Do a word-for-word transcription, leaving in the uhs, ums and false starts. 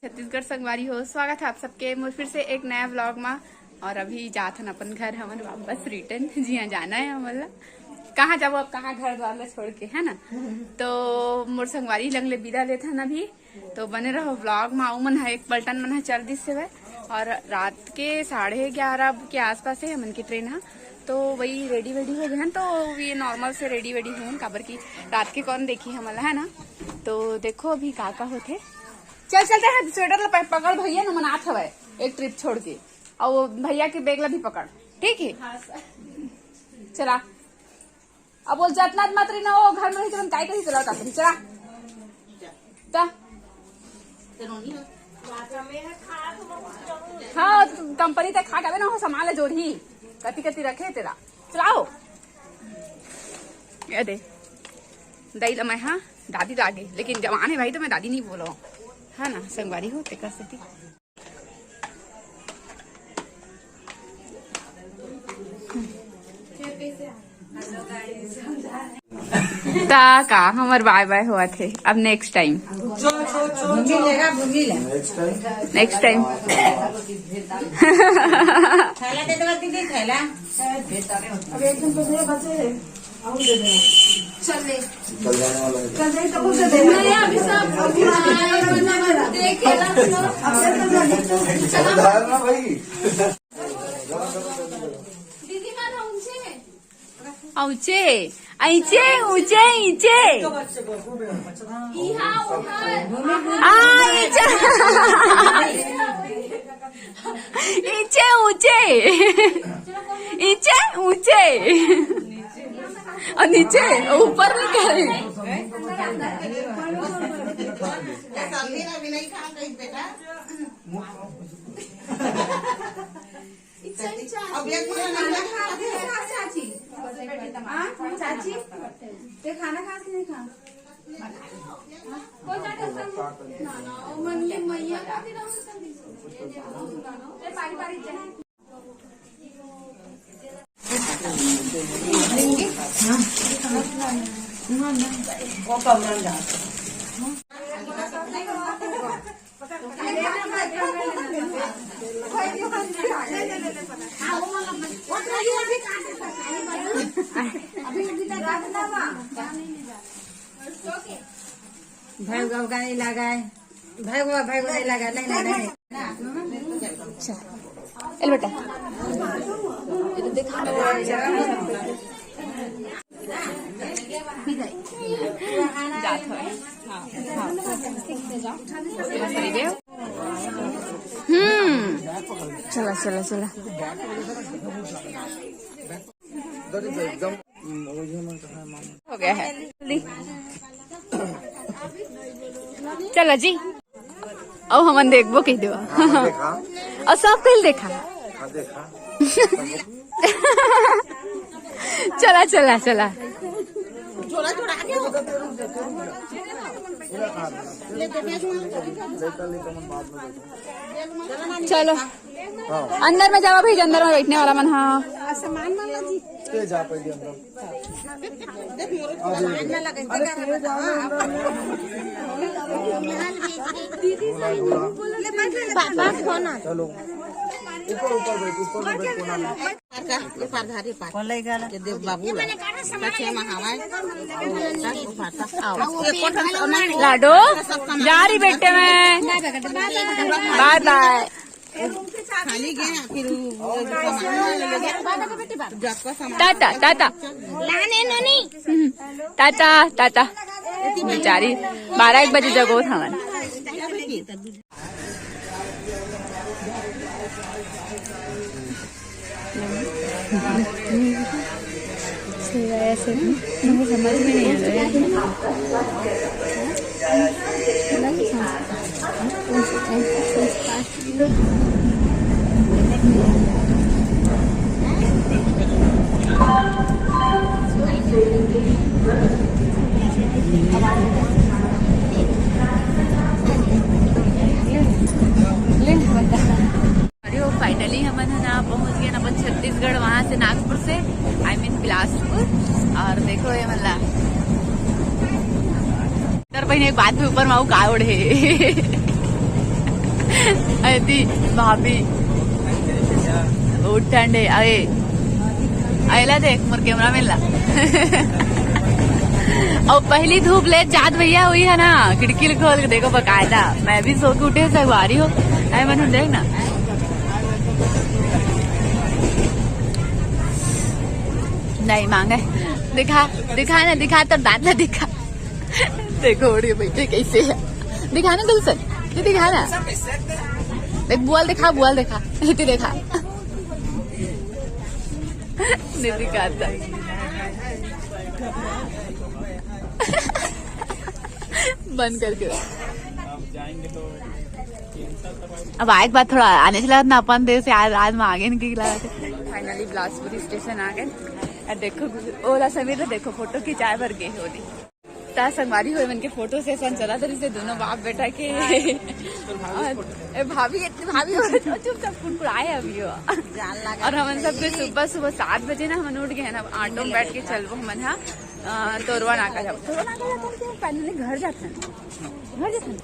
छत्तीसगढ़ संगवारी हो, स्वागत है आप सबके मोर फिर से एक नया व्लॉग मा। और अभी जात हन अपन घर हमन वापस रिटर्न, जिहाँ जाना है हमन ला। कहाँ जाबो अब, कहाँ घर द्वार ला छोड़ के, है ना? तो मोर संगवारी लंग ले बिदा लेत हन अभी। तो बने रहो व्लॉग मा। उमन ह एक पलटन मन ह चल दिस हवय और रात के साढ़े ग्यारह के आसपास है हमन की ट्रेन ह। तो वही रेडी वेडी हो गए हैं, तो ये नॉर्मल से रेडी वेडी हो गए हैं, काबर की रात के कौन देखी हमन ला, है ना? तो देखो अभी का का होथे। चल चलते हैं, स्वेटर ला प-, पकड़ भैया, न मनात हवय एक ट्रिप छोड़ के, और वो भैया के बैग ला भी पकड़, ठीक है? चला। अब बोल, जतना मत रही ना, वो घर में रही, तुरंत काय कही चला, उतार चला। ता। हाँ, कंपनी तक खा के ना हो, सामान ले जोर ही। कति कति रखे तेरा। चलाओ। ये दे। दई ला मैं, हाँ, दादी लागे, लेकिन जवान है भाई, तो मैं दादी नहीं बोलो। है ना, संगवारी हो, तेकर सेती। ता का हमर बाय बाय होवत हे। अब नेक्स्ट टाइम। घूमी लेगा, घूमी ले। Next time. थैला दे दो दीदी, थैला। अब एक दिन तो दे बचे हैं। और दे दो। चल ले। कल जाने वाला है। कल जाए तो उसे दे दे। नहीं, अभी सब देखे ना। अब से तो लगे तो चला। ना भाई। दीदी का ना ऊंचे है। ऊंचे, ऊंचे, ऊंचे, ऊंचे। इहा उधर। आ, ऊंचे। ऊंचे, ऊंचे। ऊंचे, ऊंचे। और नीचे, ऊपर नहीं कह रही। अब एक बार खाना खा, चाची। हाँ, चाची, ते खाना खा कि नहीं खा? ना, ना, ओ मन ये मैया खाती रहूं, ए, पारी, पारी, जा। भाई बाबा का नहीं लगा है, भाई बाबा, भाई बाबा नहीं लगा, नहीं, नहीं, नहीं। अच्छा, एल बेटा, ये तो देखा। जात हो। हाँ, हाँ। हम्म, चला, चला, चला। हो गया है। चला जी। अब हमन देखबो कह देवा। हाँ, देखा। और सब कल देखा। हाँ, देखा। चला, चला, चला। चलो। हाँ। अंदर में जावा भाई, अंदर में बैठने वाला मन। हाँ। सामान मन ला जी। ते जा पहले अंदर। बात हो ना। चलो। ऊपर, ऊपर बैठ, ऊपर बैठ, कोना में। पार का, ये पार धारी पार। कौन लई गला? ये देव बाबू ला। कछे में हवाए। आओ। ये कोठन से नहीं। लाडो, जा रही बेटे मैं। बाय बाय। खाली गए, फिर वो सामान ले गए। जब का सामान टाटा, टाटा। लाने नोनी। हम्म। टाटा, टाटा। बेचारी, बारह एक बजे जगो था मन। ऐसे नहीं, मुझे समझ में नहीं आ रहा है। अरे, वो finally हमन ह ना पहुंच गए अपन छत्तीसगढ़, वहां से नागपुर से, I mean बिलासपुर। और देखो ये मतलब, तर बहन एक बात भी ऊपर माऊ का ओढ़े। अरे दी, भाभी, बहुत ठंड है। अरे, अरे ला देख, मोर कैमरा मैन ला। और पहली धूप ले जात भैया हुई है ना, खिड़की खोल के देखो बकायदा। मैं भी सो के उठे, संगवारी हो। अरे मन देख ना, नहीं मांगे। दिखा, दिखा ना, दिखा तो दांत ला दिखा। देखो ओढ़ के बैठे कैसे है। दिखा ना गुलशन, ये दिखा ना। देख बुआल दिखा, बुआल दिखा, इतनी दिखा। नहीं दिखाता। बंद करके। अब आए के बाद थोड़ा आने चला ना अपन देश से, आज, आज मैं आगे निकला। फाइनली बिलासपुरी स्टेशन आ गए। अब देखो, ओला समीर ला देखो, फोटो खिंचाए बर गे होली। ता संगवारी हो, मन के फोटो सेशन चला तरी से दोनों बाप बेटा के। ए भाभी, इतनी भाभी हो, चुप, चुपचाप कुड़कुड़ाए अभी हो। और हमन सबके सुबह सुबह सात बजे ना हमन उठ गए ना, ऑटो में बैठ के चलबो हमन हा, अ, तोरवा नाका जाबो। तोरवा नाका जाथन कि हम पहले घर जाथन? घर जाथन।